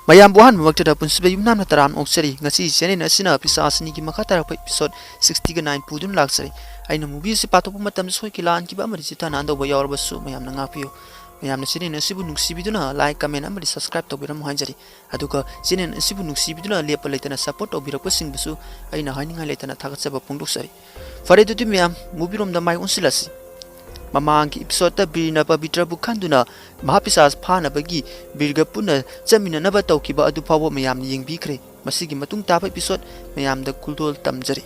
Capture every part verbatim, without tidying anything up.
ꯃꯌꯥꯝꯕꯨ ꯑꯍꯥꯟꯕꯃꯛꯇꯗ ꯄꯨꯟꯁꯤꯕ ꯌꯨꯝꯅꯥꯝꯅ ꯇꯔꯥꯝꯅ ꯑꯣꯛꯆꯔꯤ꯫ ꯉꯁꯤ channel ꯑꯁꯤꯅ ꯄꯤꯁꯥꯁ ꯑꯅꯤꯒꯤ ꯃꯈꯥ ꯇꯥꯔꯛꯄ episode sixty-nine ꯄꯨꯗꯨꯅ ꯂꯥꯛꯆꯔꯤ꯫ ꯑꯩꯅ movie ꯑꯁꯤ ꯄꯥꯊꯣꯛꯄ ꯃꯇꯝꯗ ꯁꯣꯏꯈꯤ ꯂꯥꯟꯈꯤꯕ ꯑꯃꯗꯤ ꯆꯤꯠꯊ ꯅꯥꯟꯗꯧꯕ ꯌꯥꯎꯔꯕꯁꯨ ꯃꯌꯥꯝꯅ ꯉꯥꯛꯄꯤꯌꯨ꯫ ꯃꯌꯥꯝꯅ channel ꯑꯁꯤꯕꯨ ꯅꯨꯡꯁꯤꯕꯤꯗꯨꯅ like, comment ꯑꯃꯗꯤ subscribe ꯇꯧꯕꯤꯔꯝꯃꯨ ꯍꯥꯏꯖꯔꯤ꯫ ꯑꯗꯨꯒ channel ꯑꯁꯤꯕꯨ ꯅꯨꯡꯁꯤꯕꯤꯗꯨꯅ ꯂꯦꯞꯄ ꯂꯩꯇꯅ support ꯇꯧꯕꯤꯔꯛꯄꯁꯤꯡꯕꯨꯁꯨ ꯑꯩꯅ ꯍꯥꯏꯅꯤꯡꯉꯥꯏ ꯂꯩꯇꯅ ꯊꯥꯒꯠꯆꯕ ꯐꯣꯡꯗꯣꯛꯆꯔꯤ꯫ ꯐꯔꯦ, ꯑꯗꯨꯗꯤ ꯃꯌꯥꯝ movie ꯔꯣꯝꯗ ꯃꯥꯏ ꯑꯣꯟꯁꯤꯜꯂꯁꯤ꯫ ꯃꯃꯥꯡꯒꯤ episode ꯇ ꯕꯤꯔꯅ ꯄꯕꯤꯇ꯭ꯔꯕꯨ ꯈꯟꯗꯨꯅ ꯃꯍꯥꯄꯤꯁꯥꯁ ꯐꯥꯅꯕꯒꯤ ꯕꯤꯔꯒ ꯄꯨꯟꯅ ꯆꯠꯃꯤꯟꯅꯅꯕ ꯇꯧꯈꯤꯕ ꯑꯗꯨ ꯐꯥꯎꯕ ꯃꯌꯥꯝꯅ ꯌꯦꯡꯕꯤꯈ꯭ꯔꯦ꯫ ꯃꯁꯤꯒꯤ ꯃꯇꯨꯡ ꯇꯥꯕ episode ꯃꯌꯥꯝꯗ ꯈꯨꯗꯣꯜ ꯇꯝꯖꯔꯤ꯫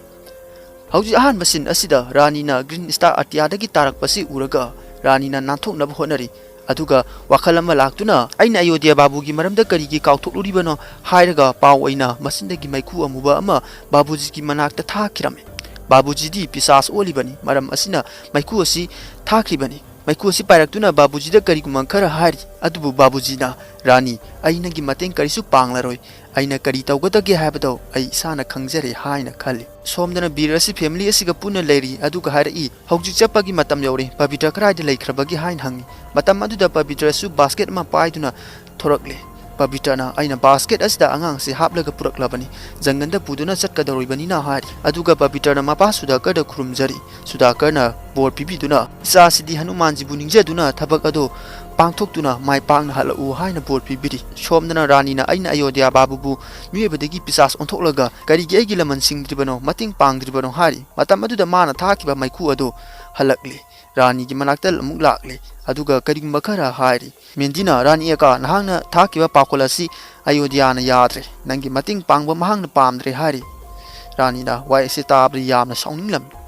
ꯍꯧꯖꯤꯛ ꯑꯍꯥꯟꯕ scene ꯑꯁꯤꯗ ꯔꯥꯅꯤꯅ Green Star ꯑꯇꯤꯌꯥꯗꯒꯤ ꯇꯥꯔꯛꯄꯁꯤ ꯎꯔꯒ ꯔꯥꯅꯤꯅ ꯅꯥꯟꯊꯣꯛꯅꯕ ꯍꯣꯠꯅꯔꯤ꯫ ꯑꯗꯨꯒ ꯋꯥꯈꯜ ꯑꯃ ꯂꯥꯛꯇꯨꯅ, "ꯑꯩꯅ ꯑꯌꯣꯙ꯭ꯌꯥ ꯕꯥꯕꯨꯒꯤ ꯃꯔꯝꯗ ꯀꯔꯤꯒꯤ ꯀꯥꯎꯊꯣꯛꯂꯨꯔꯤꯕꯅꯣ?" ꯍꯥꯏꯔꯒ ꯄꯥꯎ ꯑꯣꯏꯅ ꯃꯆꯤꯟꯗꯒꯤ ꯃꯩꯈꯨ ꯑꯃꯨꯕ ꯑꯃ ꯕꯥꯕꯨꯖꯤꯒꯤ ꯃꯅꯥꯛꯇ ꯊꯥꯈꯤꯔꯝꯃꯤ꯫ ꯕꯥꯕꯨꯖꯤꯗꯤ ꯄꯤꯁꯥꯁ ꯑꯣꯜꯂꯤꯕꯅꯤ, ꯃꯔꯝ ꯑꯁꯤꯅ ꯃꯩꯈꯨ ꯑꯁꯤ ꯊꯥꯈꯤꯕꯅꯤ꯫ ꯃꯩꯈꯨ ꯑꯁꯤ ꯄꯥꯏꯔꯛꯇꯨꯅ ꯕꯥꯕꯨꯖꯤꯗ ꯀꯔꯤꯒꯨꯝꯕ ꯈꯔ ꯍꯥꯏꯔꯤ, ꯑꯗꯨꯕꯨ ꯕꯥꯕꯨꯖꯤꯅ, "ꯔꯥꯅꯤ, ꯑꯩ ꯅꯪꯒꯤ ꯃꯇꯦꯡ ꯀꯔꯤꯁꯨ ꯄꯥꯡꯂꯔꯣꯏ꯫ ꯑꯩꯅ ꯀꯔꯤ ꯇꯧꯒꯗꯒꯦ ꯍꯥꯏꯕꯗꯣ ꯑꯩ ꯏꯁꯥꯅ ꯈꯪꯖꯔꯦ" ꯍꯥꯏꯅ ꯈꯜꯂꯤ꯫ ꯁꯣꯝꯗꯅ ꯕꯤꯔ ꯑꯁꯤ family ꯑꯁꯤꯒ ꯄꯨꯟꯅ ꯂꯩꯔꯤ, ꯑꯗꯨꯒ ꯍꯥꯏꯔꯛꯏ, "ꯍꯧꯖꯤꯛ ꯆꯠꯄꯒꯤ ꯃꯇꯝ ꯌꯧꯔꯦ, ꯄꯕꯤꯇ꯭ꯔ ꯀꯗꯥꯏꯗ ꯂꯩꯈ꯭ꯔꯕꯒꯦ?" ꯍꯥꯏꯅ ꯍꯪꯉꯤ꯫ ꯃꯇꯝ ꯑꯗꯨꯗ ꯄꯕꯤꯇ꯭ꯔꯁꯨ basket ꯑꯃ ꯄꯥꯏꯗꯨꯅ ꯊꯣꯔꯛꯂꯦ꯫ ꯄꯕꯤꯇ꯭ꯔꯅ, "ꯑꯩꯅ basket ꯑꯁꯤꯗ ꯑꯉꯥꯡꯁꯤ ꯍꯥꯞꯂꯒ ꯄꯨꯔꯛꯂꯕꯅꯤ, ꯖꯪꯒꯜꯗ ꯄꯨꯗꯨꯅ ꯆꯠꯀꯗꯧꯔꯤꯕꯅꯤꯅ" ꯍꯥꯏꯔꯤ꯫ ꯑꯗꯨꯒ ꯄꯕꯤꯇ꯭ꯔꯅ ꯃꯄꯥ ꯁꯨꯗꯥꯀꯔꯗ ꯈꯨꯔꯨꯝꯖꯔꯤ꯫ ꯁꯨꯗꯥꯀꯔꯅ ꯕꯣꯔ ꯄꯤꯕꯤꯗꯨꯅ, "ꯏꯆꯥꯁꯤꯗꯤ ꯍꯅꯨꯃꯥꯟꯖꯤꯕꯨ ꯅꯤꯡꯖꯗꯨꯅ ꯊꯕꯛ ꯑꯗꯨ ꯄꯥꯡꯊꯣꯛꯇꯨꯅ ꯃꯥꯏ ꯄꯥꯛꯅ ꯍꯜꯂꯛꯎ" ꯍꯥꯏꯅ ꯕꯣꯔ ꯄꯤꯕꯤꯔꯤ꯫ ꯁꯣꯝꯗꯅ ꯔꯥꯅꯤꯅ, "ꯑꯩꯅ ꯑꯌꯣꯙ꯭ꯌꯥ ꯕꯥꯕꯨꯕꯨ ꯃꯤꯑꯣꯏꯕꯗꯒꯤ ꯄꯤꯁꯥꯁ ꯑꯣꯟꯊꯣꯛꯂꯒ ꯀꯔꯤꯒꯤ ꯑꯩꯒꯤ ꯂꯃꯟ ꯁꯤꯡꯗ꯭ꯔꯤꯕꯅꯣ, ꯃꯇꯦꯡ ꯄꯥꯡꯗ꯭ꯔꯤꯕꯅꯣ?" ꯍꯥꯏꯔꯤ꯫ ꯃꯇꯝ ꯑꯗꯨꯗ ꯃꯥꯅ ꯊꯥꯈꯤꯕ ꯃꯩꯈꯨ ꯑꯗꯨ ꯍꯜꯂꯛꯂꯤ꯫ ꯔꯥꯅꯤꯒꯤ ꯃꯅꯥꯛꯇ ꯑꯃꯨꯛ ꯂꯥꯛꯂꯤ꯫ ꯑꯗꯨꯒ ꯀꯔꯤꯒꯨꯝꯕ ꯈꯔ ꯍꯥꯏꯔꯤ꯫ ꯃꯦꯟꯗꯤꯅ, "ꯔꯥꯅꯤ ꯑꯀꯥ, ꯅꯍꯥꯛꯅ ꯊꯥꯈꯤꯕ ꯄꯥꯎꯈꯣꯜ ꯑꯁꯤ ꯑꯌꯣꯙ꯭ꯌꯥꯅ ꯌꯥꯗ꯭ꯔꯦ꯫ ꯅꯪꯒꯤ ꯃꯇꯦꯡ ꯄꯥꯡꯕ ꯃꯍꯥꯛꯅ ꯄꯥꯝꯗ꯭ꯔꯦ" ꯍꯥꯏꯔꯤ꯫ ꯔꯥꯅꯤꯅ ꯋꯥ ꯑꯁꯤ ꯇꯥꯕꯗ ꯌꯥꯝꯅ ꯁꯥꯎꯅꯤꯡꯂꯝꯃꯤ꯫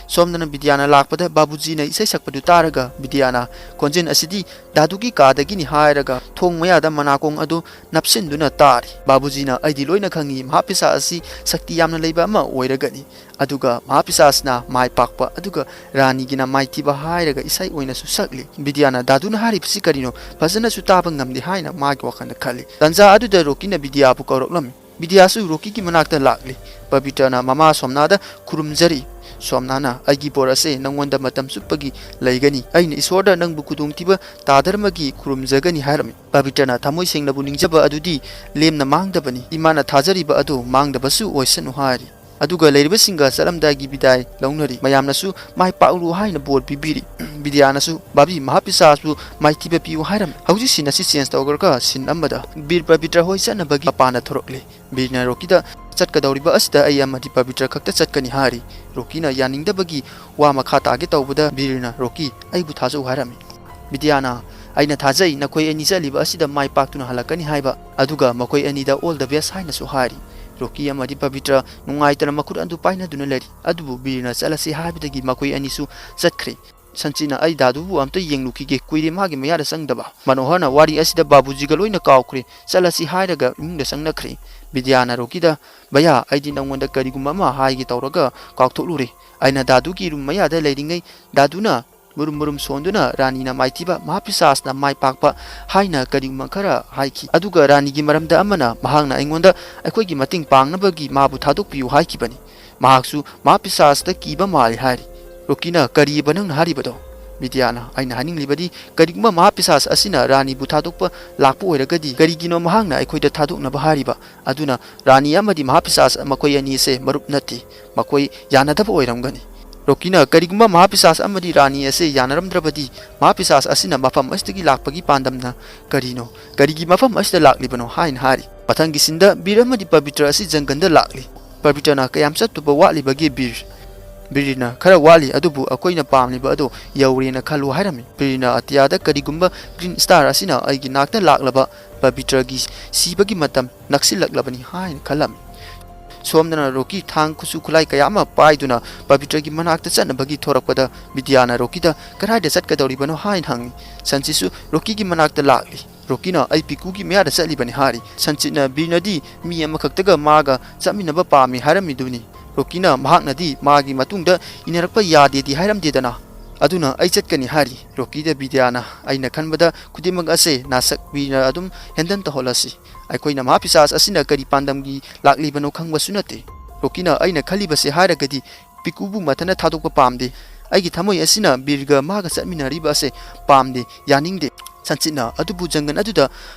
ꯁꯣꯝꯗꯅ ꯕꯤꯗ꯭ꯌꯥꯅ ꯂꯥꯛꯄꯗ ꯕꯥꯕꯨꯖꯤꯅ ꯏꯁꯩ ꯁꯛꯄꯗꯨ ꯇꯥꯔꯒ ꯕꯤꯗ꯭ꯌꯥꯅ, "ꯈꯣꯟꯖꯦꯜ ꯑꯁꯤꯗꯤ ꯗꯥꯗꯨꯒꯤ ꯀꯥꯗꯒꯤꯅꯤ" ꯍꯥꯏꯔꯒ ꯊꯣꯡ ꯃꯌꯥꯗ ꯃꯅꯥꯀꯣꯡ ꯑꯗꯨ ꯅꯞꯁꯤꯟꯗꯨꯅ ꯇꯥꯔꯤ꯫ ꯕꯥꯕꯨꯖꯤꯅ, "ꯑꯩꯗꯤ ꯂꯣꯏꯅ ꯈꯪꯏ, ꯃꯍꯥꯄꯤꯁꯥ ꯑꯁꯤ ꯁꯛꯇꯤ ꯌꯥꯝꯅ ꯂꯩꯕ ꯑꯃ ꯑꯣꯏꯔꯒꯅꯤ"꯫ ꯑꯗꯨꯒ ꯃꯍꯥꯄꯤꯁꯥꯁꯅ ꯃꯥꯏ ꯄꯥꯛꯄ, ꯑꯗꯨꯒ ꯔꯥꯅꯤꯒꯤꯅ ꯃꯥꯏꯊꯤꯕ ꯍꯥꯏꯔꯒ ꯏꯁꯩ ꯑꯣꯏꯅꯁꯨ ꯁꯛꯂꯤ꯫ ꯕꯤꯗ꯭ꯌꯥꯅ, "ꯗꯥꯗꯨꯅ ꯍꯥꯏꯔꯤꯕꯁꯤ ꯀꯔꯤꯅꯣ? ꯐꯖꯅꯁꯨ ꯇꯥꯕ ꯉꯝꯗꯦ" ꯍꯥꯏꯅ ꯃꯥꯒꯤ ꯋꯥꯈꯜꯗ ꯈꯜꯂꯤ꯫ ꯇꯟꯖꯥ ꯑꯗꯨꯗ ꯔꯣꯀꯤꯅ ꯕꯤꯗ꯭ꯌꯥꯕꯨ ꯀꯧꯔꯛꯂꯝꯃꯤ꯫ ꯕꯤꯗ꯭ꯌꯥꯁꯨ ꯔꯣꯀꯤꯒꯤ ꯃꯅꯥꯛꯇ ꯂꯥꯛꯂꯤ꯫ ꯄꯕꯤꯇ꯭ꯔꯅ ꯃꯃꯥ ꯁꯣꯝꯅꯥꯗ ꯈꯨꯔꯨꯝꯖꯔꯤ꯫ ꯁꯣꯝꯅꯥꯅ, "ꯑꯩꯒꯤ ꯕꯣꯔ ꯑꯁꯦ ꯅꯪꯉꯣꯟꯗ ꯃꯇꯝ ꯆꯨꯞꯄꯒꯤ ꯂꯩꯒꯅꯤ꯫ ꯑꯩꯅ ꯏꯁꯣꯔꯗ ꯅꯪꯕꯨ ꯈꯨꯗꯣꯡꯊꯤꯕ ꯇꯥꯗꯅꯕꯒꯤ ꯈꯨꯔꯨꯝꯖꯒꯅꯤ" ꯍꯥꯏꯔꯝꯃꯤ꯫ ꯄꯕꯤꯇ꯭ꯔꯅ ꯊꯃꯣꯏ ꯁꯦꯡꯅꯕꯨ ꯅꯤꯡꯖꯕ ꯑꯗꯨꯗꯤ ꯂꯦꯝꯅ ꯃꯥꯡꯗꯕꯅꯤ꯫ ꯏꯃꯥꯅ ꯊꯥꯖꯔꯤꯕ ꯑꯗꯨ ꯃꯥꯡꯗꯕꯁꯨ ꯑꯣꯏꯁꯅꯨ ꯍꯥꯏꯔꯤ꯫ ꯑꯗꯨꯒ ꯂꯩꯔꯤꯕꯁꯤꯡꯒ ꯆꯠꯂꯝꯗꯥꯏꯒꯤ ꯕꯤꯗꯥꯏ ꯂꯧꯅꯔꯤ꯫ ꯃꯌꯥꯝꯅꯁꯨ ꯃꯥꯏ ꯄꯥꯛꯂꯨ ꯍꯥꯏꯅ ꯕꯣꯔ ꯄꯤꯕꯤꯔꯤ꯫ ꯕꯤꯗ꯭ꯌꯥꯅꯁꯨ, "ꯚꯥꯕꯤ, ꯃꯍꯥꯄꯤꯁꯥꯁꯄꯨ ꯃꯥꯏꯊꯤꯕ ꯄꯤꯌꯨ" ꯍꯥꯏꯔꯝꯃꯤ꯫ ꯍꯧꯖꯤꯛ ꯁꯤꯟ ꯑꯁꯤ ꯆꯦꯟꯖ ꯇꯧꯈ꯭ꯔꯒ ꯁꯤꯟ ꯑꯃꯗ ꯕꯤꯔ ꯄꯕꯤꯇ꯭ꯔ ꯍꯣꯏ ꯆꯠꯅꯕꯒꯤ ꯃꯄꯥꯟꯗ ꯊꯣꯔꯛꯂꯦ꯫ ꯕꯤꯔꯅ ꯔꯣꯀꯤꯗ, "ꯆꯠꯀꯗꯧꯔꯤꯕ ꯑꯁꯤꯗ ꯑꯩ ꯑꯃꯗꯤ ꯄꯕꯤꯇ꯭ꯔ ꯈꯛꯇ ꯆꯠꯀꯅꯤ" ꯍꯥꯏꯔꯤ꯫ ꯔꯣꯀꯤꯅ ꯌꯥꯅꯤꯡꯗꯕꯒꯤ ꯋꯥ ꯃꯈꯥ ꯇꯥꯒꯦ ꯇꯧꯕꯗ ꯕꯤꯔꯅ, "ꯔꯣꯀꯤ, ꯑꯩꯕꯨ ꯊꯥꯖꯧ" ꯍꯥꯏꯔꯝꯃꯤ꯫ ꯕꯤꯗ꯭ꯌꯥꯅ, "ꯑꯩꯅ ꯊꯥꯖꯩ ꯅꯈꯣꯏ ꯑꯅꯤ ꯆꯠꯂꯤꯕ ꯑꯁꯤꯗ ꯃꯥꯏ ꯄꯥꯛꯇꯨꯅ ꯍꯜꯂꯛꯀꯅꯤ ꯍꯥꯏꯕ, ꯑꯗꯨꯒ ꯃꯈꯣꯏ ꯑꯅꯤꯗ all the best" ꯍꯥꯏꯅꯁꯨ ꯍꯥꯏꯔꯤ꯫ ꯔꯣꯀꯤ ꯑꯃꯗꯤ ꯄꯕꯤꯇ꯭ꯔ ꯅꯨꯡꯉꯥꯏꯇꯅ ꯃꯈꯨꯠ ꯑꯗꯨ ꯄꯥꯏꯅꯗꯨꯅ ꯂꯩꯔꯤ꯫ ꯑꯗꯨꯕꯨ ꯕꯤꯔꯅ ꯆꯠꯂꯁꯤ ꯍꯥꯏꯕꯗꯒꯤ ꯃꯈꯣꯏ ꯑꯅꯤꯁꯨ ꯆꯠꯈ꯭ꯔꯦ꯫ ꯁꯟꯆꯤꯠꯅ, "ꯑꯩ ꯗꯥꯗꯨꯕꯨ ꯑꯝꯇ ꯌꯦꯡꯂꯨꯈꯤꯒꯦ, ꯀꯨꯏꯔꯦ ꯃꯥꯒꯤ ꯃꯌꯥꯗ ꯆꯪꯗꯕ"꯫ ꯃꯅꯣꯍꯔꯅ, "ꯋꯥꯔꯤ ꯑꯁꯤꯗ ꯕꯥꯕꯨꯖꯤꯒ ꯂꯣꯏꯅ ꯀꯥꯎꯈ꯭ꯔꯦ, ꯆꯠꯂꯁꯤ" ꯍꯥꯏꯔꯒ ꯏꯃꯨꯡꯗ ꯆꯪꯅꯈ꯭ꯔꯦ꯫ ꯕꯤꯗ꯭ꯌꯥꯅ ꯔꯣꯀꯤꯗ, "ꯚꯌꯥ, ꯑꯩꯗꯤ ꯅꯪꯉꯣꯟꯗ ꯀꯔꯤꯒꯨꯝꯕ ꯑꯃ ꯍꯥꯏꯒꯦ ꯇꯧꯔꯒ ꯀꯥꯎꯊꯣꯛꯂꯨꯔꯦ꯫ ꯑꯩꯅ ꯗꯥꯗꯨꯒꯤ ꯔꯨꯝ ꯃꯌꯥꯗ ꯂꯩꯔꯤꯉꯩ ꯗꯥꯗꯨꯅ ꯃꯨꯔꯨꯝ ꯃꯨꯔꯨꯝ ꯁꯣꯟꯗꯨꯅ ꯔꯥꯅꯤꯅ ꯃꯥꯏꯊꯤꯕ, ꯃꯍꯥꯄꯤꯁꯥꯁꯅ ꯃꯥꯏ ꯄꯥꯛꯄ ꯍꯥꯏꯅ ꯀꯔꯤꯒꯨꯝꯕ ꯈꯔ ꯍꯥꯏꯈꯤ꯫ ꯑꯗꯨꯒ ꯔꯥꯅꯤꯒꯤ ꯃꯔꯝꯗ ꯑꯃꯅ ꯃꯍꯥꯛꯅ ꯑꯩꯉꯣꯟꯗ ꯑꯩꯈꯣꯏꯒꯤ ꯃꯇꯦꯡ ꯄꯥꯡꯅꯕꯒꯤ ꯃꯥꯕꯨ ꯊꯥꯗꯣꯛꯄꯤꯌꯨ ꯍꯥꯏꯈꯤꯕꯅꯤ꯫ ꯃꯍꯥꯛꯁꯨ ꯃꯍꯥꯄꯤꯁꯥꯁꯇ ꯀꯤꯕ ꯃꯥꯜꯂꯤ" ꯍꯥꯏꯔꯤ꯫ ꯔꯣꯀꯤꯅ, "ꯀꯔꯤꯕ ꯅꯪꯅ ꯍꯥꯏꯔꯤꯕꯗꯣ?" ꯕꯤꯗ꯭ꯌꯥꯅ, "ꯑꯩꯅ ꯍꯥꯏꯅꯤꯡꯂꯤꯕꯗꯤ ꯀꯔꯤꯒꯨꯝꯕ ꯃꯍꯥꯄꯤꯁꯥꯁ ꯑꯁꯤꯅ ꯔꯥꯅꯤꯕꯨ ꯊꯥꯗꯣꯛꯄ ꯂꯥꯛꯄ ꯑꯣꯏꯔꯒꯗꯤ ꯀꯔꯤꯒꯤꯅꯣ ꯃꯍꯥꯛꯅ ꯑꯩꯈꯣꯏꯗ ꯊꯥꯗꯣꯛꯅꯕ ꯍꯥꯏꯔꯤꯕ? ꯑꯗꯨꯅ ꯔꯥꯅꯤ ꯑꯃꯗꯤ ꯃꯍꯥꯄꯤꯁꯥꯁ ꯃꯈꯣꯏ ꯑꯅꯤ ꯑꯁꯦ ꯃꯔꯨꯞ ꯅꯠꯇꯦ, ꯃꯈꯣꯏ ꯌꯥꯅꯗꯕ ꯑꯣꯏꯔꯝꯒꯅꯤ"꯫ ꯔꯣꯀꯤꯅ, "ꯀꯔꯤꯒꯨꯝꯕ ꯃꯍꯥꯄꯤꯁꯥꯁ ꯑꯃꯗꯤ ꯔꯥꯅꯤ ꯑꯁꯦ ꯌꯥꯅꯔꯝꯗ꯭ꯔꯕꯗꯤ ꯃꯍꯥꯄꯤꯁꯥꯁ ꯑꯁꯤꯅ ꯃꯐꯝ ꯑꯁꯤꯗꯒꯤ ꯂꯥꯛꯄꯒꯤ ꯄꯥꯟꯗꯝꯅ ꯀꯔꯤꯅꯣ? ꯀꯔꯤꯒꯤ ꯃꯐꯝ ꯑꯁꯤꯗ ꯂꯥꯛꯂꯤꯕꯅꯣ?" ꯍꯥꯏꯅ ꯍꯥꯏꯔꯤ꯫ ꯃꯊꯪꯒꯤ ꯁꯤꯟꯗ ꯕꯤꯔ ꯑꯃꯗꯤ ꯄꯕꯤꯇ꯭ꯔ ꯑꯁꯤ ꯖꯪꯒꯜꯗ ꯂꯥꯛꯂꯤ꯫ ꯄꯕꯤꯇ꯭ꯔꯅ, "ꯀꯌꯥꯝ ꯆꯠꯇꯨꯕ ꯋꯥꯠꯂꯤꯕꯒꯦ ꯕꯤꯔ?" ꯕꯤꯔꯅ, "ꯈꯔ ꯋꯥꯠꯂꯤ, ꯑꯗꯨꯕꯨ ꯑꯩꯈꯣꯏꯅ ꯄꯥꯝꯂꯤꯕ ꯑꯗꯨ ꯌꯧꯔꯦꯅ ꯈꯜꯂꯨ" ꯍꯥꯏꯔꯝꯃꯤ꯫ ꯕꯤꯔꯅ ꯑꯇꯤꯌꯥꯗ ꯀꯔꯤꯒꯨꯝꯕ ꯒ꯭ꯔꯤꯟ ꯁ꯭ꯇꯥꯔ ꯑꯁꯤꯅ ꯑꯩꯒꯤ ꯅꯥꯛꯇ ꯂꯥꯛꯂꯕ ꯄꯕꯤꯇ꯭ꯔꯒꯤ ꯁꯤꯕꯒꯤ ꯃꯇꯝ ꯅꯛꯁꯤꯜꯂꯛꯂꯕꯅꯤ ꯍꯥꯏꯅ ꯈꯜꯂꯝꯃꯤ꯫ ꯁꯣꯝꯗꯅ ꯔꯣꯀꯤ ꯊꯥꯡ ꯈꯨꯠꯁꯨ ꯈꯨꯠꯂꯥꯏ ꯀꯌꯥ ꯑꯃ ꯄꯥꯏꯗꯨꯅ ꯄꯕꯤꯇ꯭ꯔꯒꯤ ꯃꯅꯥꯛꯇ ꯆꯠꯅꯕꯒꯤ ꯊꯣꯔꯛꯄꯗ ꯕꯤꯗ꯭ꯌꯥꯅ ꯔꯣꯀꯤꯗ "ꯀꯗꯥꯏꯗ ꯆꯠꯀꯗꯧꯔꯤꯕꯅꯣ?" ꯍꯥꯏꯅ ꯍꯪꯉꯤ꯫ ꯁꯟꯆꯤꯠꯁꯨ ꯔꯣꯀꯤꯒꯤ ꯃꯅꯥꯛꯇ ꯂꯥꯛꯂꯤ꯫ ꯔꯣꯀꯤꯅ "ꯑꯩ ꯄꯤꯀꯨꯒꯤ ꯃꯌꯥꯗ ꯆꯠꯂꯤꯕꯅꯤ" ꯍꯥꯏꯔꯤ꯫ ꯁꯟꯆꯤꯠꯅ "ꯕꯤꯔꯅꯗꯤ ꯃꯤ ꯑꯃꯈꯛꯇꯒ ꯃꯥꯒ ꯆꯠꯃꯤꯟꯅꯕ ꯄꯥꯝꯃꯤ ꯍꯥꯏꯔꯝꯃꯤꯗꯨꯅꯤ꯫ ꯔꯣꯀꯤꯅ ꯃꯍꯥꯛꯅꯗꯤ ꯃꯥꯒꯤ ꯃꯇꯨꯡꯗ ꯏꯟꯅꯔꯛꯄ ꯌꯥꯗꯦꯗꯤ ꯍꯥꯏꯔꯝꯗꯦꯗꯅ꯫ ꯑꯗꯨꯅ ꯑꯩ ꯆꯠꯀꯅꯤ" ꯍꯥꯏꯔꯤ꯫ ꯔꯣꯀꯤꯗ ꯕꯤꯗ꯭ꯌꯥꯅ, "ꯑꯩꯅ ꯈꯟꯕꯗ ꯈꯨꯗꯤꯡꯃꯛ ꯑꯁꯦ ꯅꯥꯁꯛ ꯕꯤꯔꯅ ꯑꯗꯨꯝ ꯍꯦꯟꯗꯜ ꯇꯧꯍꯜꯂꯁꯤ꯫ ꯑꯩꯈꯣꯏꯅ ꯃꯍꯥꯄꯤꯁꯥꯁ ꯑꯁꯤꯅ ꯀꯔꯤ ꯄꯥꯟꯗꯝꯒꯤ ꯂꯥꯛꯂꯤꯕꯅꯣ ꯈꯪꯕꯁꯨ ꯅꯠꯇꯦ"꯫ ꯔꯣꯀꯤꯅ, "ꯑꯩꯅ ꯈꯜꯂꯤꯕꯁꯦ ꯍꯥꯏꯔꯒꯗꯤ ꯄꯤꯀꯨꯕꯨ ꯃꯊꯟꯇ ꯊꯥꯗꯣꯛꯄ ꯄꯥꯝꯗꯦ꯫ ꯑꯩꯒꯤ ꯊꯃꯣꯏ ꯑꯁꯤꯅ ꯕꯤꯔꯒ ꯃꯥꯒ ꯆꯠꯃꯤꯟꯅꯔꯤꯕ ꯑꯁꯦ ꯄꯥꯝꯗꯦ, ꯌꯥꯅꯤꯡꯗꯦ꯫ ꯁꯟꯆꯤꯠꯅ ꯑꯗꯨꯕꯨ ꯖꯪꯒꯜ ꯑꯗꯨꯗ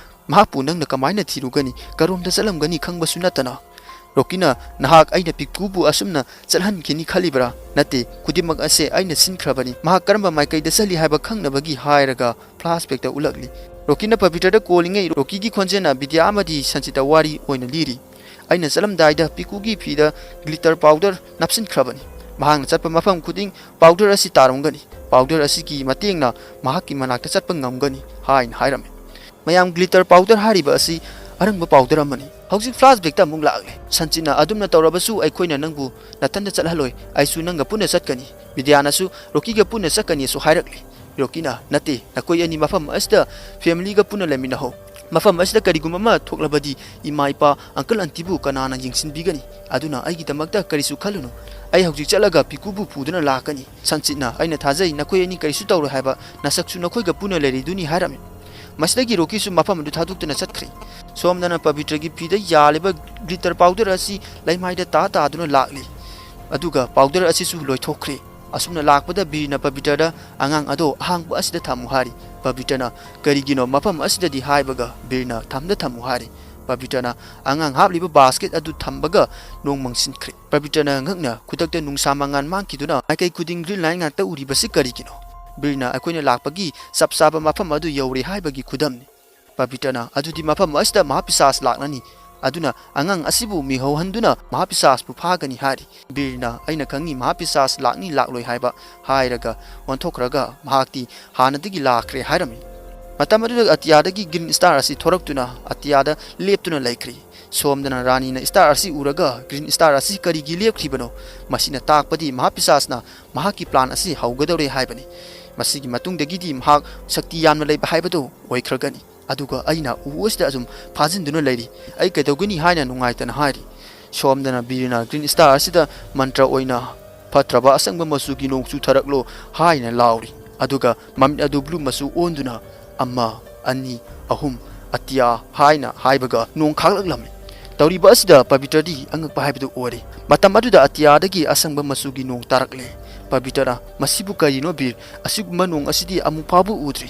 ꯃꯍꯥꯛꯄꯨ ꯅꯪꯅ ꯀꯃꯥꯏꯅ ꯊꯤꯔꯨꯒꯅꯤ? ꯀꯔꯣꯝꯗ ꯆꯠꯂꯝꯒꯅꯤ ꯈꯪꯕꯁꯨ ꯅꯠꯇꯅ꯫ ꯔꯣꯀꯤꯅ, "ꯅꯍꯥꯛ ꯑꯩꯅ ꯄꯤꯀꯨꯕꯨ ꯑꯁꯨꯝꯅ ꯆꯠꯍꯟꯈꯤꯅꯤ ꯈꯜꯂꯤꯕ꯭ꯔꯥ? ꯅꯠꯇꯦ, ꯈꯨꯗꯤꯡꯃꯛ ꯑꯁꯦ ꯑꯩꯅ ꯁꯤꯟꯈ꯭ꯔꯕꯅꯤ꯫ ꯃꯍꯥꯛ ꯀꯔꯝꯕ ꯃꯥꯏꯀꯩꯗ ꯆꯠꯂꯤ ꯍꯥꯏꯕ ꯈꯪꯅꯕꯒꯤ" ꯍꯥꯏꯔꯒ ꯐ꯭ꯂꯥꯁꯕꯦꯛꯇ ꯎꯠꯂꯛꯂꯤ꯫ ꯔꯣꯀꯤꯅ ꯄꯕꯤꯇ꯭ꯔꯗ ꯀꯣꯜꯂꯤꯉꯩ ꯔꯣꯀꯤꯒꯤ ꯈꯣꯟꯖꯦꯜꯅ ꯕꯤꯗ꯭ꯌꯥ ꯑꯃꯗꯤ ꯁꯟꯆꯤꯠꯇ ꯋꯥꯔꯤ ꯑꯣꯏꯅ ꯂꯤꯔꯤ꯫ "ꯑꯩꯅ ꯆꯠꯂꯝꯗꯥꯏꯗ ꯄꯤꯀꯨꯒꯤ ꯐꯤꯗ ꯒ꯭ꯂꯤꯇꯔ ꯄꯥꯎꯗꯔ ꯅꯞꯁꯤꯟꯈ꯭ꯔꯕꯅꯤ꯫ ꯃꯍꯥꯛꯅ ꯆꯠꯄ ꯃꯐꯝ ꯈꯨꯗꯤꯡ ꯄꯥꯎꯗꯔ ꯑꯁꯤ ꯇꯥꯔꯝꯒꯅꯤ꯫ ꯄꯥꯎꯗꯔ ꯑꯁꯤꯒꯤ ꯃꯇꯦꯡꯅ ꯃꯍꯥꯛꯀꯤ ꯃꯅꯥꯛꯇ ꯆꯠꯄ ꯉꯝꯒꯅꯤ" ꯍꯥꯏꯅ ꯍꯥꯏꯔꯝꯃꯤ꯫ ꯃꯌꯥꯝ, ꯒ꯭ꯂꯤꯇꯔ ꯄꯥꯎꯗꯔ ꯍꯥꯏꯔꯤꯕ ꯑꯁꯤ ꯑꯔꯪꯕ ꯄꯥꯎꯗꯔ ꯑꯃꯅꯤ꯫ ꯍꯧꯖꯤꯛ ꯐ꯭ꯂꯥꯁꯕꯦꯛꯇ ꯑꯃꯨꯛ ꯂꯥꯛꯂꯦ꯫ "ꯁꯟꯆꯤꯠꯅ ꯑꯗꯨꯝꯅ ꯇꯧꯔꯕꯁꯨ ꯑꯩꯈꯣꯏꯅ ꯅꯪꯕꯨ ꯅꯊꯟꯗ ꯆꯠꯍꯜꯂꯣꯏ꯫ ꯑꯩꯁꯨ ꯅꯪꯒ ꯄꯨꯟꯅ ꯆꯠꯀꯅꯤ꯫ ꯕꯤꯗ꯭ꯌꯥꯅꯁꯨ ꯔꯣꯀꯤꯒ ꯄꯨꯟꯅ ꯆꯠꯀꯅꯤꯁꯨ ꯍꯥꯏꯔꯛꯂꯤ"꯫ ꯔꯣꯀꯤꯅ, "ꯅꯠꯇꯦ, ꯅꯈꯣꯏ ꯑꯅꯤ ꯃꯐꯝ ꯑꯁꯤꯗ ꯐꯦꯃꯤꯂꯤꯒ ꯄꯨꯟꯅ ꯂꯩꯃꯤꯟꯅꯍꯧ꯫ ꯃꯐꯝ ꯑꯁꯤꯗ ꯀꯔꯤꯒꯨꯝꯕ ꯑꯃ ꯊꯣꯛꯂꯕꯗꯤ ꯏꯃꯥ ꯏꯄꯥ, ꯑꯪꯀꯜ ꯑꯟꯇꯤꯕꯨ ꯀꯅꯥꯅ ꯌꯦꯡꯁꯤꯟꯕꯤꯒꯅꯤ? ꯑꯗꯨꯅ ꯑꯩꯒꯤꯗꯃꯛꯇ ꯀꯔꯤꯁꯨ ꯈꯜꯂꯨꯅꯨ꯫ ꯑꯩ ꯍꯧꯖꯤꯛ ꯆꯠꯂꯒ ꯄꯤꯀꯨꯕꯨ ꯄꯨꯗꯨꯅ ꯂꯥꯛꯀꯅꯤ꯫ ꯁꯟꯆꯤꯠꯅ, ꯑꯩꯅ ꯊꯥꯖꯩ, ꯅꯈꯣꯏ ꯑꯅꯤ ꯀꯔꯤꯁꯨ ꯇꯧꯔꯣꯏ ꯍꯥꯏꯕ꯫ ꯅꯁꯛꯁꯨ ꯅꯈꯣꯏꯒ ꯄꯨꯟꯅ ꯂꯩꯔꯤꯗꯨꯅꯤ" ꯍꯥꯏꯔꯝꯃꯤ꯫ ꯃꯁꯤꯗꯒꯤ ꯔꯣꯀꯤꯁꯨ ꯃꯐꯝ ꯑꯗꯨ ꯊꯥꯗꯣꯛꯇꯨꯅ ꯆꯠꯈ꯭ꯔꯦ꯫ ꯁꯣꯝꯗꯅ ꯄꯕꯤꯇ꯭ꯔꯒꯤ ꯐꯤꯗ ꯌꯥꯜꯂꯤꯕ ꯒ꯭ꯂꯤꯇꯔ ꯄꯥꯎꯗꯔ ꯑꯁꯤ ꯂꯩꯃꯥꯏꯗ ꯇꯥ ꯇꯥꯗꯨꯅ ꯂꯥꯛꯂꯤ꯫ ꯑꯗꯨꯒ ꯄꯥꯎꯗꯔ ꯑꯁꯤꯁꯨ ꯂꯣꯏꯊꯣꯛꯈ꯭ꯔꯦ꯫ ꯑꯁꯨꯝꯅ ꯂꯥꯛꯄꯗ ꯕꯤꯔꯅ ꯄꯕꯤꯇ꯭ꯔꯗ, "ꯑꯉꯥꯡ ꯑꯗꯣ ꯑꯍꯥꯡꯕ ꯑꯁꯤꯗ ꯊꯝꯃꯨ" ꯍꯥꯏꯔꯤ꯫ ꯄꯕꯤꯇ꯭ꯔꯅ, "ꯀꯔꯤꯒꯤꯅꯣ ꯃꯐꯝ ꯑꯁꯤꯗꯗꯤ?" ꯍꯥꯏꯕꯒ ꯕꯤꯔꯅ, "ꯊꯝꯗ ꯊꯝꯃꯨ" ꯍꯥꯏꯔꯤ꯫ ꯄꯕꯤꯇ꯭ꯔꯅ ꯑꯉꯥꯡ ꯍꯥꯞꯂꯤꯕ ꯕꯥꯁꯀꯦꯠ ꯑꯗꯨ ꯊꯝꯕꯒ ꯅꯣꯡ ꯃꯪꯁꯤꯟꯈ꯭ꯔꯦ꯫ ꯄꯕꯤꯇ꯭ꯔꯅ ꯉꯛꯅ ꯈꯨꯗꯛꯇ ꯅꯨꯡꯁꯥ ꯃꯉꯥꯜ ꯃꯥꯡꯈꯤꯗꯨꯅ ꯃꯥꯏꯀꯩ ꯈꯨꯗꯤꯡ ꯒ꯭ꯔꯤꯟ ꯂꯥꯏꯟ ꯉꯥꯛꯇ ꯎꯔꯤꯕꯁꯤ ꯀꯔꯤꯒꯤꯅꯣ? ꯕꯤꯔꯅ, "ꯑꯩꯈꯣꯏꯅ ꯂꯥꯛꯄꯒꯤ ꯆꯞ ꯆꯥꯕ ꯃꯐꯝ ꯑꯗꯨ ꯌꯧꯔꯦ" ꯍꯥꯏꯕꯒꯤ ꯈꯨꯗꯝꯅꯤ꯫ ꯄꯕꯤꯇ꯭ꯔꯅ, "ꯑꯗꯨꯗꯤ ꯃꯐꯝ ꯑꯁꯤꯗ ꯃꯍꯥꯄꯤꯁꯥꯁ ꯂꯥꯛꯂꯅꯤ꯫ ꯑꯗꯨꯅ ꯑꯉꯥꯡ ꯑꯁꯤꯕꯨ ꯃꯤꯍꯧꯍꯟꯗꯨꯅ ꯃꯍꯥꯄꯤꯁꯥꯁꯄꯨ ꯐꯥꯒꯅꯤ" ꯍꯥꯏꯔꯤ꯫ ꯕꯤꯔꯅ, "ꯑꯩꯅ ꯈꯪꯏ ꯃꯍꯥꯄꯤꯁꯥꯁ ꯂꯥꯛꯅꯤ ꯂꯥꯛꯂꯣꯏ ꯍꯥꯏꯕ" ꯍꯥꯏꯔꯒ ꯑꯣꯟꯊꯣꯛꯈ꯭ꯔꯒ ꯃꯍꯥꯛꯇꯤ ꯍꯥꯟꯅꯗꯒꯤ ꯂꯥꯛꯈ꯭ꯔꯦ ꯍꯥꯏꯔꯝꯃꯤ꯫ ꯃꯇꯝ ꯑꯗꯨꯗ ꯑꯇꯤꯌꯥꯗꯒꯤ ꯒ꯭ꯔꯤꯟ ꯁ꯭ꯇꯥꯔ ꯑꯁꯤ ꯊꯣꯔꯛꯇꯨꯅ ꯑꯇꯤꯌꯥꯗ ꯂꯦꯞꯇꯨꯅ ꯂꯩꯈ꯭ꯔꯤ꯫ ꯁꯣꯝꯗꯅ ꯔꯥꯅꯤꯅ ꯁ꯭ꯇꯥꯔ ꯑꯁꯤ ꯎꯔꯒ, "ꯒ꯭ꯔꯤꯟ ꯁ꯭ꯇꯥꯔ ꯑꯁꯤ ꯀꯔꯤꯒꯤ ꯂꯦꯞꯈ꯭ꯔꯤꯕꯅꯣ? ꯃꯁꯤꯅ ꯇꯥꯛꯄꯗꯤ ꯃꯍꯥꯄꯤꯁꯥꯁꯅ ꯃꯍꯥꯛꯀꯤ ꯄ꯭ꯂꯥꯟ ꯑꯁꯤ ꯍꯧꯒꯗꯧꯔꯦ ꯍꯥꯏꯕꯅꯤ꯫ ꯃꯁꯤꯒꯤ ꯃꯇꯨꯡꯗꯒꯤꯗꯤ ꯃꯍꯥꯛ ꯁꯛꯇꯤ ꯌꯥꯝꯅ ꯂꯩꯕ ꯍꯥꯏꯕꯗꯨ ꯑꯣꯏꯈ꯭ꯔꯒꯅꯤ꯫ ꯑꯗꯨꯒ ꯑꯩꯅ ꯎ ꯑꯁꯤꯗ ꯑꯁꯨꯝ ꯐꯥꯖꯤꯟꯗꯨꯅ ꯂꯩꯔꯤ꯫ ꯑꯩ ꯀꯩꯗꯧꯒꯅꯤ?" ꯍꯥꯏꯅ ꯅꯨꯡꯉꯥꯏꯇꯅ ꯍꯥꯏꯔꯤ꯫ ꯁꯣꯝꯗꯅ ꯕꯤꯔꯅ ꯒ꯭ꯔꯤꯟ ꯁ꯭ꯇꯥꯔ ꯑꯁꯤꯗ ꯃꯟꯇ꯭ꯔ ꯑꯣꯏꯅ "ꯐꯠꯇ꯭ꯔꯕ ꯑꯁꯪꯕ ꯃꯆꯨꯒꯤ ꯅꯣꯡ ꯆꯨꯊꯔꯛꯂꯣ" ꯍꯥꯏꯅ ꯂꯥꯎꯔꯤ꯫ ꯑꯗꯨꯒ ꯃꯃꯤꯠ ꯑꯗꯨ ꯕ꯭ꯂꯨ ꯃꯆꯨ ꯑꯣꯟꯗꯨꯅ ꯑꯃ, ꯑꯅꯤ, ꯑꯍꯨꯝ, "ꯑꯇꯤꯌꯥ" ꯍꯥꯏꯅ ꯍꯥꯏꯕꯒ ꯅꯣꯡ ꯈꯥꯛꯂꯛꯂꯝꯃꯤ꯫ ꯇꯧꯔꯤꯕ ꯑꯁꯤꯗ ꯄꯕꯤꯇ꯭ꯔꯗꯤ ꯑꯉꯛꯄ ꯍꯥꯏꯕꯗꯨ ꯑꯣꯏꯔꯦ꯫ ꯃꯇꯝ ꯑꯗꯨꯗ ꯑꯇꯤꯌꯥꯗꯒꯤ ꯑꯁꯪꯕ ꯃꯆꯨꯒꯤ ꯅꯣꯡ ꯇꯥꯔꯛꯂꯦ꯫ ꯄꯕꯤꯇ꯭ꯔꯅ, "ꯃꯁꯤꯕꯨ ꯀꯔꯤꯅꯣ ꯕꯤꯔ? ꯑꯁꯤꯒꯨꯝꯕ ꯅꯣꯡ ꯑꯁꯤꯗꯤ ꯑꯃꯨꯛ ꯐꯥꯎꯕ ꯎꯗ꯭ꯔꯤ꯫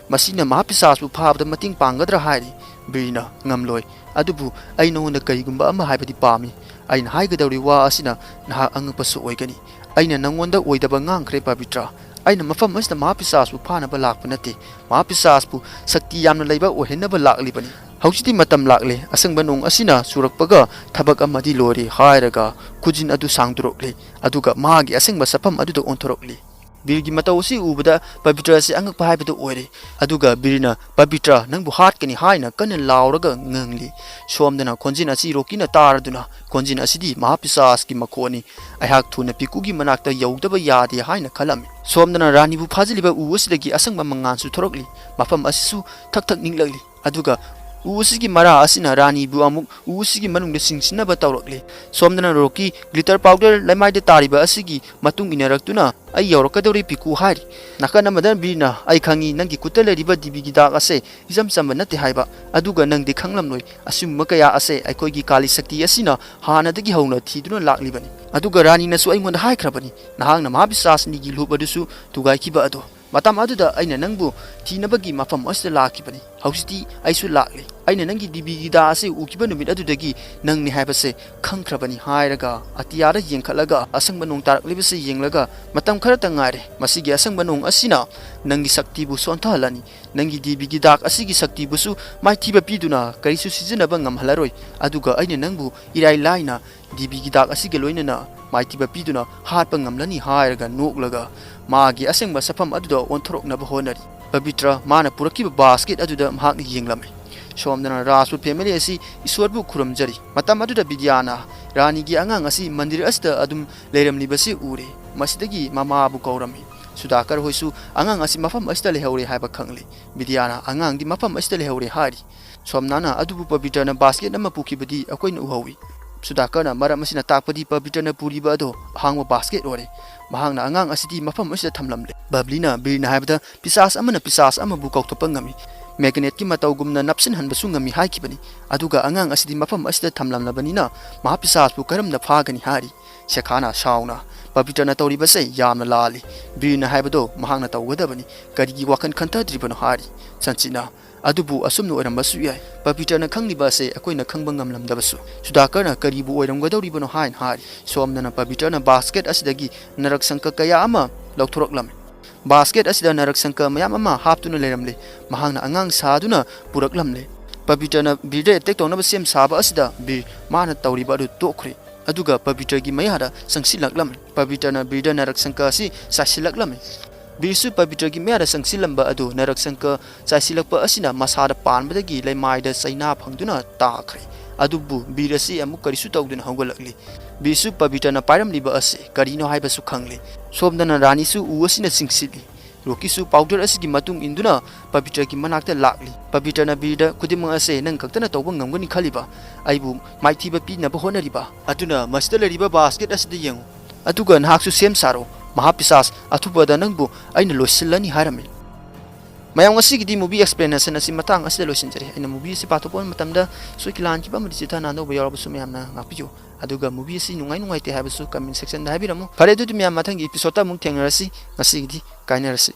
ꯃꯁꯤꯅ ꯃꯍꯥꯄꯤꯁꯥꯁꯄꯨ ꯐꯥꯕꯗ ꯃꯇꯦꯡ ꯄꯥꯡꯒꯗ꯭ꯔꯥ?" ꯍꯥꯏꯔꯤ꯫ ꯕꯤꯔꯅ, "ꯉꯝꯂꯣꯏ꯫ ꯑꯗꯨꯕꯨ ꯑꯩ ꯅꯉꯣꯟꯗ ꯀꯔꯤꯒꯨꯝꯕ ꯑꯃ ꯍꯥꯏꯕꯗꯤ ꯄꯥꯝꯃꯤ꯫ ꯑꯩꯅ ꯍꯥꯏꯒꯗꯧꯔꯤ ꯋꯥ ꯑꯁꯤꯅ ꯅꯍꯥꯛ ꯑꯉꯛꯄꯁꯨ ꯑꯣꯏꯒꯅꯤ꯫ ꯑꯩꯅ ꯅꯉꯣꯟꯗ ꯑꯣꯏꯗꯕ ꯉꯥꯡꯈ꯭ꯔꯦ ꯄꯕꯤꯇ꯭ꯔ꯫ ꯑꯩꯅ ꯃꯐꯝ ꯑꯁꯤꯗ ꯃꯍꯥꯄꯤꯁꯥꯁꯄꯨ ꯐꯥꯅꯕ ꯂꯥꯛꯄ ꯅꯠꯇꯦ꯫ ꯃꯍꯥꯄꯤꯁꯥꯁꯄꯨ ꯁꯛꯇꯤ ꯌꯥꯝꯅ ꯂꯩꯕ ꯑꯣꯏꯍꯟꯅꯕ ꯂꯥꯛꯂꯤꯕꯅꯤ꯫ ꯍꯧꯖꯤꯛꯇꯤ ꯃꯇꯝ ꯂꯥꯛꯂꯦ꯫ ꯑꯁꯪꯕ ꯅꯣꯡ ꯑꯁꯤꯅ ꯆꯨꯔꯛꯄꯒ ꯊꯕꯛ ꯑꯃꯗꯤ ꯂꯣꯏꯔꯦ" ꯍꯥꯏꯔꯒ ꯈꯨꯖꯤꯟ ꯑꯗꯨ ꯁꯥꯡꯗꯣꯔꯛꯂꯦ꯫ ꯑꯗꯨꯒ ꯃꯍꯥꯛꯀꯤ ꯑꯁꯦꯡꯕ ꯁꯛꯐꯝ ꯑꯗꯨꯗ ꯑꯣꯟꯊꯣꯔꯛꯂꯤ꯫ ꯕꯤꯔꯒꯤ ꯃꯇꯧ ꯑꯁꯤ ꯎꯕꯗ ꯄꯕꯤꯇ꯭ꯔ ꯑꯁꯤ ꯑꯉꯛꯄ ꯍꯥꯏꯕꯗꯨ ꯑꯣꯏꯔꯦ꯫ ꯑꯗꯨꯒ ꯕꯤꯔꯅ, "ꯄꯕꯤꯇ꯭ꯔ, ꯅꯪꯕꯨ ꯍꯥꯠꯀꯅꯤ" ꯍꯥꯏꯅ ꯀꯟꯅ ꯂꯥꯎꯔꯒ ꯉꯪꯂꯤ꯫ ꯁꯣꯝꯗꯅ ꯈꯣꯟꯖꯦꯜ ꯑꯁꯤ ꯔꯣꯀꯤꯅ ꯇꯥꯔꯗꯨꯅ, "ꯈꯣꯟꯖꯦꯜ ꯑꯁꯤꯗꯤ ꯃꯍꯥꯄꯤꯁꯥꯁꯀꯤ ꯃꯈꯣꯟꯅꯤ꯫ ꯑꯩꯍꯥꯛ ꯊꯨꯅ ꯄꯤꯀꯨꯒꯤ ꯃꯅꯥꯛꯇ ꯌꯧꯗꯕ ꯌꯥꯗꯦ" ꯍꯥꯏꯅ ꯈꯜꯂꯝꯃꯤ꯫ ꯁꯣꯝꯗꯅ ꯔꯥꯅꯤꯕꯨ ꯐꯥꯖꯤꯜꯂꯤꯕ ꯎ ꯑꯁꯤꯗꯒꯤ ꯑꯁꯪꯕ ꯃꯉꯥꯜꯁꯨ ꯊꯣꯔꯛꯂꯤ꯫ ꯃꯐꯝ ꯑꯁꯤꯁꯨ ꯊꯛ ꯊꯛ ꯅꯤꯛꯂꯛꯂꯤ꯫ ꯑꯗꯨꯒ ꯎ ꯑꯁꯤꯒꯤ ꯃꯔꯥ ꯑꯁꯤꯅ ꯔꯥꯅꯤꯕꯨ ꯑꯃꯨꯛ ꯎ ꯑꯁꯤꯒꯤ ꯃꯅꯨꯡꯗ ꯆꯤꯡꯁꯤꯟꯅꯕ ꯇꯧꯔꯛꯂꯤ꯫ ꯁꯣꯝꯗꯅ ꯔꯣꯀꯤ ꯒ꯭ꯂꯤꯇꯔ ꯄꯥꯎꯗꯔ ꯂꯩꯃꯥꯏꯗ ꯇꯥꯔꯤꯕ ꯑꯁꯤꯒꯤ ꯃꯇꯨꯡ ꯏꯟꯅꯔꯛꯇꯨꯅ, "ꯑꯩ ꯌꯧꯔꯛꯀꯗꯧꯔꯦ ꯄꯤꯀꯨ" ꯍꯥꯏꯔꯤ꯫ ꯅꯥꯀꯟ ꯑꯃꯗ ꯕꯤꯔꯅ, "ꯑꯩ ꯈꯪꯉꯤ, ꯅꯪꯒꯤ ꯈꯨꯠꯇ ꯂꯩꯔꯤꯕ ꯗꯤꯕꯤꯒꯤ ꯗꯥꯛ ꯑꯁꯦ ꯏꯆꯝ ꯆꯝꯕ ꯅꯠꯇꯦ ꯍꯥꯏꯕ꯫ ꯑꯗꯨꯒ ꯅꯪꯗꯤ ꯈꯪꯂꯝꯂꯣꯏ, ꯑꯁꯤꯒꯨꯝꯕ ꯀꯌꯥ ꯑꯁꯦ ꯑꯩꯈꯣꯏꯒꯤ ꯀꯥꯂꯤ ꯁꯛꯇꯤ ꯑꯁꯤꯅ ꯍꯥꯟꯅꯗꯒꯤ ꯍꯧꯅ ꯊꯤꯗꯨꯅ ꯂꯥꯛꯂꯤꯕꯅꯤ꯫ ꯑꯗꯨꯒ ꯔꯥꯅꯤꯅꯁꯨ ꯑꯩꯉꯣꯟꯗ ꯍꯥꯏꯈ꯭ꯔꯕꯅꯤ, ꯅꯍꯥꯛꯅ ꯃꯍꯥꯕꯤꯁꯥꯁꯅꯤꯒꯤ ꯂꯨꯞ ꯑꯗꯨꯁꯨ ꯊꯨꯒꯥꯏꯈꯤꯕ ꯑꯗꯣ꯫ ꯃꯇꯝ ꯑꯗꯨꯗ ꯑꯩꯅ ꯅꯪꯕꯨ ꯊꯤꯅꯕꯒꯤ ꯃꯐꯝ ꯑꯁꯤꯗ ꯂꯥꯛꯈꯤꯕꯅꯤ꯫ ꯍꯧꯖꯤꯛꯇꯤ ꯑꯩꯁꯨ ꯂꯥꯛꯂꯦ꯫ ꯑꯩꯅ ꯅꯪꯒꯤ ꯗꯤꯕꯤꯒꯤ ꯗꯥꯛ ꯑꯁꯤ ꯎꯈꯤꯕ ꯅꯨꯃꯤꯠ ꯑꯗꯨꯗꯒꯤ ꯅꯪꯅꯤ ꯍꯥꯏꯕꯁꯦ ꯈꯪꯈ꯭ꯔꯕꯅꯤ" ꯍꯥꯏꯔꯒ ꯑꯇꯤꯌꯥꯗ ꯌꯦꯡꯈꯠꯂꯒ ꯑꯁꯪꯕ ꯅꯣꯡ ꯇꯥꯔꯛꯂꯤꯕꯁꯤ ꯌꯦꯡꯂꯒ, "ꯃꯇꯝ ꯈꯔꯇ ꯉꯥꯏꯔꯦ꯫ ꯃꯁꯤꯒꯤ ꯑꯁꯪꯕ ꯅꯣꯡ ꯑꯁꯤꯅ ꯅꯪꯒꯤ ꯁꯛꯇꯤꯕꯨ ꯁꯣꯟꯊꯍꯜꯂꯅꯤ꯫ ꯅꯪꯒꯤ ꯗꯤꯕꯤꯒꯤ ꯗꯥꯛ ꯑꯁꯤꯒꯤ ꯁꯛꯇꯤꯕꯨꯁꯨ ꯃꯥꯏꯊꯤꯕ ꯄꯤꯗꯨꯅ ꯀꯔꯤꯁꯨ ꯁꯤꯖꯤꯟꯅꯕ ꯉꯝꯍꯜꯂꯔꯣꯏ꯫ ꯑꯗꯨꯒ ꯑꯩꯅ ꯅꯪꯕꯨ ꯏꯔꯥꯏ ꯂꯥꯏꯅ ꯗꯤꯕꯤꯒꯤ ꯗꯥꯛ ꯑꯁꯤꯒ ꯂꯣꯏꯅꯅ ꯃꯥꯏꯊꯤꯕ ꯄꯤꯗꯨꯅ ꯍꯥꯠꯄ ꯉꯝꯂꯅꯤ" ꯍꯥꯏꯔꯒ ꯅꯣꯛꯂꯒ ꯃꯥꯒꯤ ꯑꯁꯦꯡꯕ ꯁꯛꯐꯝ ꯑꯗꯨꯗ ꯑꯣꯟꯊꯣꯔꯛꯅꯕ ꯍꯣꯠꯅꯔꯤ꯫ ꯄꯕꯤꯇ꯭ꯔ ꯃꯥꯅ ꯄꯨꯔꯛꯈꯤꯕ ꯕꯥꯁꯀꯦꯠ ꯑꯗꯨꯗ ꯃꯍꯥꯛꯅ ꯌꯦꯡꯂꯝꯃꯤ꯫ ꯁꯣꯝꯗꯅ ꯔꯥꯖꯄꯨꯠ ꯐꯦꯃꯤꯂꯤ ꯑꯁꯤ ꯏꯁꯣꯔꯕꯨ ꯈꯨꯔꯨꯝꯖꯔꯤ꯫ ꯃꯇꯝ ꯑꯗꯨꯗ ꯕꯤꯗ꯭ꯌꯥꯅ ꯔꯥꯅꯤꯒꯤ ꯑꯉꯥꯡ ꯑꯁꯤ ꯃꯟꯗꯤꯔ ꯑꯁꯤꯗ ꯑꯗꯨꯝ ꯂꯩꯔꯝꯂꯤꯕꯁꯤ ꯎꯔꯦ꯫ ꯃꯁꯤꯗꯒꯤ ꯃꯃꯥꯕꯨ ꯀꯧꯔꯝꯃꯤ꯫ ꯁꯨꯗꯥꯀꯔ ꯍꯣꯏꯁꯨ ꯑꯉꯥꯡ ꯑꯁꯤ ꯃꯐꯝ ꯑꯁꯤꯗ ꯂꯩꯍꯧꯔꯦ ꯍꯥꯏꯕ ꯈꯪꯂꯦ꯫ ꯕꯤꯗ꯭ꯌꯥꯅ ꯑꯉꯥꯡꯗꯤ ꯃꯐꯝ ꯑꯁꯤꯗ ꯂꯩꯍꯧꯔꯦ ꯍꯥꯏꯔꯤ꯫ ꯁꯣꯝꯅꯥꯅ, "ꯑꯗꯨꯕꯨ ꯄꯕꯤꯇ꯭ꯔꯅ ꯕꯥꯁꯀꯦꯠ ꯑꯃ ꯄꯨꯈꯤꯕꯗꯤ ꯑꯩꯈꯣꯏꯅ ꯎꯍꯧꯏ"꯫ ꯁꯨꯗꯥꯀꯔꯅ, "ꯃꯔꯝ ꯑꯁꯤꯅ ꯇꯥꯛꯄꯗꯤ ꯄꯕꯤꯇ꯭ꯔꯅ ꯄꯨꯔꯤꯕ ꯑꯗꯣ ꯑꯍꯥꯡꯕ ꯕꯥꯁꯀꯦꯠ ꯑꯣꯏꯔꯦ꯫ ꯃꯍꯥꯛꯅ ꯑꯉꯥꯡ ꯑꯁꯤꯗꯤ ꯃꯐꯝ ꯑꯁꯤꯗ ꯊꯝꯂꯝꯂꯦ"꯫ ꯕꯕ꯭ꯂꯤꯅ ꯕꯤꯔꯅ ꯍꯥꯏꯕꯗ, "ꯄꯤꯁꯥꯁ ꯑꯃꯅ ꯄꯤꯁꯥꯁ ꯑꯃꯕꯨ ꯀꯥꯎꯊꯣꯛꯄ ꯉꯝꯃꯤ꯫ ꯃꯦꯒꯅꯦꯠꯀꯤ ꯃꯇꯧꯒꯨꯝꯅ ꯅꯞꯁꯤꯟꯍꯟꯕꯁꯨ ꯉꯝꯃꯤ ꯍꯥꯏꯈꯤꯕꯅꯤ꯫ ꯑꯗꯨꯒ ꯑꯉꯥꯡ ꯑꯁꯤꯗꯤ ꯃꯐꯝ ꯑꯁꯤꯗ ꯊꯝꯂꯝꯂꯕꯅꯤꯅ ꯃꯍꯥꯄꯤꯁꯥꯁꯄꯨ ꯀꯔꯝꯅ ꯐꯥꯒꯅꯤ ꯍꯥꯏꯔꯤ꯫ ꯁꯦꯈꯥꯅ ꯁꯥꯎꯅ, "ꯄꯕꯤꯇ꯭ꯔꯅ ꯇꯧꯔꯤꯕꯁꯦ ꯌꯥꯝꯅ ꯂꯥꯜꯂꯤ꯫ ꯕꯤꯔꯅ ꯍꯥꯏꯕꯗꯣ ꯃꯍꯥꯛꯅ ꯇꯧꯒꯗꯕꯅꯤ꯫ ꯀꯔꯤꯒꯤ ꯋꯥꯈꯜ ꯈꯟꯊꯗ꯭ꯔꯤꯕꯅꯣ?" ꯍꯥꯏꯔꯤ꯫ ꯁꯟꯆꯤꯠꯅ, "ꯑꯗꯨꯕꯨ ꯑꯁꯨꯝꯅ ꯑꯣꯏꯔꯝꯕꯁꯨ ꯌꯥꯏ꯫ ꯄꯕꯤꯇ꯭ꯔꯅ ꯈꯪꯂꯤꯕ ꯑꯁꯦ ꯑꯩꯈꯣꯏꯅ ꯈꯪꯕ ꯉꯝꯂꯝꯗꯕꯁꯨ꯫ ꯁꯨꯗꯥꯀꯔꯅ ꯀꯔꯤꯕꯨ ꯑꯣꯏꯔꯝꯒꯗꯧꯔꯤꯕꯅꯣ?" ꯍꯥꯏꯅ ꯍꯥꯏꯔꯤ꯫ ꯁꯣꯝꯗꯅ ꯄꯕꯤꯇ꯭ꯔꯅ ꯕꯥꯁꯀꯦꯠ ꯑꯁꯤꯗꯒꯤ ꯅꯔꯛ ꯁꯪꯀ ꯀꯌꯥ ꯑꯃ ꯂꯧꯊꯣꯔꯛꯂꯝꯃꯤ꯫ ꯕꯥꯁꯀꯦꯠ ꯑꯁꯤꯗ ꯅꯔꯛ ꯁꯪꯀ ꯃꯌꯥꯝ ꯑꯃ ꯍꯥꯞꯇꯨꯅ ꯂꯩꯔꯝꯂꯦ꯫ ꯃꯍꯥꯛꯅ ꯑꯉꯥꯡ ꯁꯥꯗꯨꯅ ꯄꯨꯔꯛꯂꯝꯂꯦ꯫ ꯄꯕꯤꯇ꯭ꯔꯅ ꯕꯤꯔꯗ ꯑꯦꯇꯦꯛ ꯇꯧꯅꯕ ꯁꯦꯝ ꯁꯥꯕ ꯑꯁꯤꯗ ꯕꯤꯔ ꯃꯥꯅ ꯇꯧꯔꯤꯕ ꯑꯗꯨ ꯇꯣꯛꯈ꯭ꯔꯦ꯫ ꯑꯗꯨꯒ ꯄꯕꯤꯇ꯭ꯔꯒꯤ ꯃꯌꯥꯗ ꯆꯪꯁꯤꯜꯂꯛꯂꯝꯃꯤ꯫ ꯄꯕꯤꯇ꯭ꯔꯅ ꯕꯤꯔꯗ ꯅꯔꯛ ꯁꯪꯀ ꯑꯁꯤ ꯆꯥꯏꯁꯤꯜꯂꯛꯂꯝꯃꯤ꯫ ꯕꯤꯔꯁꯨ ꯄꯕꯤꯇ꯭ꯔꯒꯤ ꯃꯌꯥꯗ ꯆꯪꯁꯤꯜꯂꯝꯕ ꯑꯗꯨ ꯅꯔꯛ ꯁꯪꯀ ꯆꯥꯏꯁꯤꯜꯂꯛꯄ ꯑꯁꯤꯅ ꯃꯁꯥꯗ ꯄꯥꯟꯕꯗꯒꯤ ꯂꯩꯃꯥꯏꯗ ꯆꯩꯅꯥ ꯐꯪꯗꯨꯅ ꯇꯥꯈ꯭ꯔꯦ꯫ ꯑꯗꯨꯕꯨ ꯕꯤꯔ ꯑꯁꯤ ꯑꯃꯨꯛ ꯀꯔꯤꯁꯨ ꯇꯧꯗꯨꯅ ꯍꯧꯒꯠꯂꯛꯂꯤ꯫ ꯕꯤꯔꯁꯨ ꯄꯕꯤꯇ꯭ꯔꯅ ꯄꯥꯏꯔꯝꯂꯤꯕ ꯑꯁꯤ ꯀꯔꯤꯅꯣ ꯍꯥꯏꯕꯁꯨ ꯈꯪꯂꯦ꯫ ꯁꯣꯝꯗꯅ ꯔꯥꯅꯤꯁꯨ ꯎ ꯑꯁꯤꯅ ꯆꯤꯡꯁꯤꯜꯂꯤ꯫ ꯔꯣꯀꯤꯁꯨ ꯄꯥꯎꯗꯔ ꯑꯁꯤꯒꯤ ꯃꯇꯨꯡ ꯏꯟꯗꯨꯅ ꯄꯕꯤꯇ꯭ꯔꯒꯤ ꯃꯅꯥꯛꯇ ꯂꯥꯛꯂꯤ꯫ ꯄꯕꯤꯇ꯭ꯔꯅ ꯕꯤꯔꯗ, "ꯈꯨꯗꯤꯡꯃꯛ ꯑꯁꯦ ꯅꯪ ꯈꯛꯇꯅ ꯇꯧꯕ ꯉꯝꯒꯅꯤ ꯈꯜꯂꯤꯕ? ꯑꯩꯕꯨ ꯃꯥꯏꯊꯤꯕ ꯄꯤꯅꯕ ꯍꯣꯠꯅꯔꯤꯕ? ꯑꯗꯨꯅ ꯃꯁꯤꯗ ꯂꯩꯔꯤꯕ ꯕꯥꯁꯀꯦꯠ ꯑꯁꯤꯗ ꯌꯦꯡꯉꯨ꯫ ꯑꯗꯨꯒ ꯅꯍꯥꯛꯁꯨ ꯁꯦꯝ ꯁꯥꯔꯣ꯫ ꯃꯍꯥꯄꯤꯁꯥꯁ ꯑꯊꯨꯕꯗ ꯅꯪꯕꯨ ꯑꯩꯅ ꯂꯣꯏꯁꯤꯜꯂꯅꯤ" ꯍꯥꯏꯔꯝꯃꯤ꯫ ꯃꯌꯥꯝ, ꯉꯁꯤꯒꯤꯗꯤ movie explanation ꯑꯁꯤ ꯃꯇꯥꯡ ꯑꯁꯤꯗ ꯂꯣꯏꯁꯤꯟꯖꯔꯦ꯫ ꯑꯩꯅ movie ꯑꯁꯤ ꯄꯥꯊꯣꯛꯄ ꯃꯇꯝꯗ ꯁꯣꯏ ꯀꯤꯂꯥꯟꯈꯤꯕ ꯑꯃꯗꯤ ꯆꯤꯊ ꯅꯥꯟꯗꯧꯕ ꯌꯥꯎꯔꯕꯁꯨ ꯃꯌꯥꯝꯅ ꯉꯥꯛꯄꯤꯌꯨ꯫ ꯑꯗꯨꯒ movie ꯑꯁꯤ ꯅꯨꯡꯉꯥꯏ ꯅꯨꯡꯉꯥꯏꯇꯦ ꯍꯥꯏꯕꯁꯨ comment section ꯗ ꯍꯥꯏꯕꯤꯔꯝꯃꯨ꯫ ꯐꯔꯦ, ꯑꯗꯨꯗꯤ ꯃꯌꯥꯝ, ꯃꯊꯪꯒꯤ episode ꯇ ꯑꯃꯨꯛ ꯊꯦꯡꯅꯔꯁꯤ꯫ ꯉꯁꯤꯒꯤꯗꯤ ꯀꯥꯏꯅꯔꯁꯤ꯫